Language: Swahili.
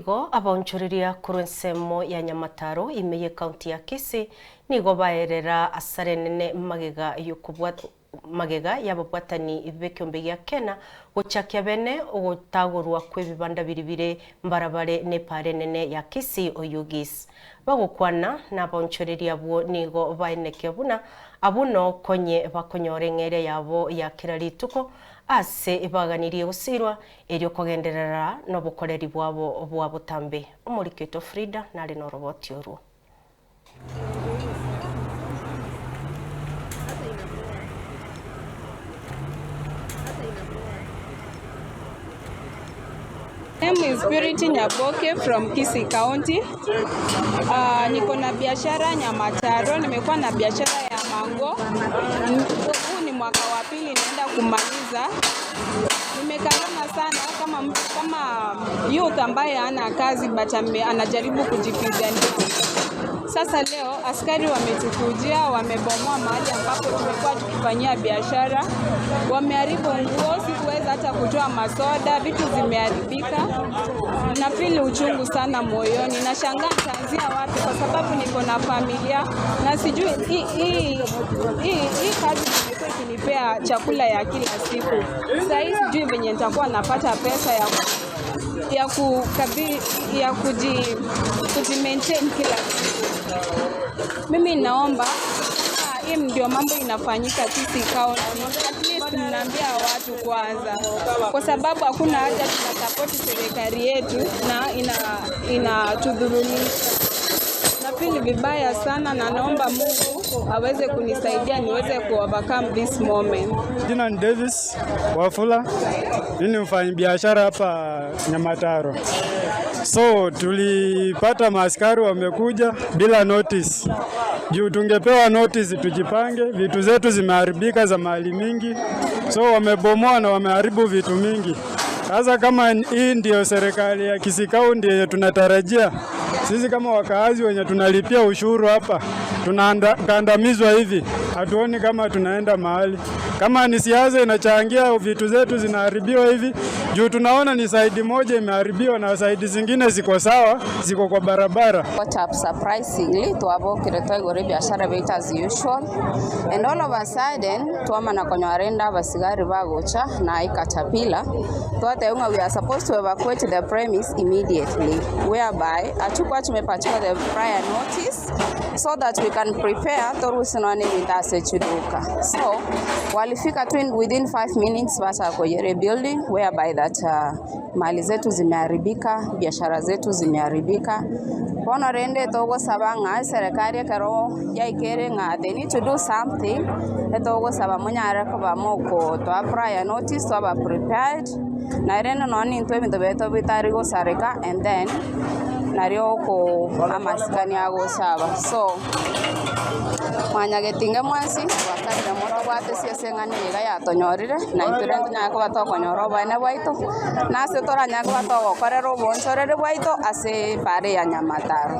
Igo abaonchoreria korwa ensemo ya Nyamataro ime y'ecounty ya Kisii nigo baerera asara enene magega y'okobwat magega y'ababwatani b'ekeombe gia Kena gochakia bene ogotagorwa kw'ebibanda biria bire mbarabare n'epaara enene ya Kisii Oyugis. Bagokwana nabaonchoreria abwo nigo baenekia buna abwo nokonye bakonyora eng'eria yabo ya kera rituko ase baganirie gosirwa erio kogenderera nobokoreri bwabo bwa botambe. Omoriki oito Frida nare noroboti orwo. Name is Purity Nyaboke from Kisii County. Niko na biashara Nyamataro, nimekuwa na biashara ya mango. Huu ni mwaka wa pili naenda kumaliza. Nimekazana sana kama youth ambaye hana kazi but anajaribu kujipigania. Sasa leo askari wametukujia, wamebomoa mahali ambapo tumekuwa tukifanyia biashara, wameharibu nguo, sikuweza hata kutoa masoda, vitu zimeharibika. Nafeel uchungu sana moyoni, nashangaa nitaanzia wapi kwa sababu niko na familia na sijui hii kazi imekuwa ikinipea chakula ya kila siku. Sasa hii sijui venye nitakuwa napata pesa ya kuji maintain kila siku. Mimi naomba kama hii ndio mambo inafanyika Kisii County, at least mnaambia watu kwanza, kwa sababu hakuna haja tunasupport serikali yetu na inatudhulumisha. Nafeel vibaya sana na naomba Mungu aweze kunisaidia niweze ku overcome this moment. Jina ni Davis Wafula, mimi ni mfanyabiashara hapa Nyamataro. So tulipata maaskari wamekuja bila notice. Juu tungepewa notice tujipange, vitu zetu zimeharibika za mali mingi, so wamebomoa na wameharibu vitu mingi. Sasa kama hii ndio serikali ya Kisii County yenye tunatarajia, sisi kama wakaazi wenye tunalipia ushuru hapa tunakandamizwa hivi, hatuoni kama tunaenda mahali. Kama ni siasa inachangia vitu zetu zinaharibiwa hivi, juu tunaona ni side moja imeharibiwa na side zingine ziko sawa, ziko kwa barabara. Got up surprisingly twabokire twaigure biashara baitu as usual, and all of a sudden twamana konywarenda abasigari bagocha na ikatapila twateunga we are supposed to evacuate the premise immediately, whereby achukwa tumepatiwa the prior notice so that we can prepare torusinwane witase chiduka. So walifika tu within 5 minutes bata koyere building, whereby that mali zetu zimeharibika, biashara zetu zimeharibika. Bono rende togosaba ng'a serikali ekero yaikere ng'a they need to do something, etogosaba munyare koba moko twa prior notice twaba prepared na rende no ninto ebinto beto bitari gosareka and then nario ko amasikani agosaba. So mwanyagetinge mwensi twakarire mono bwate siase ng'ani iga yatonyorire na intwe rende tonyare koba tokonyora oboene bwaito nase toranyare koba togokorera obonchoreri bwaito ase pare ya Nyamataro.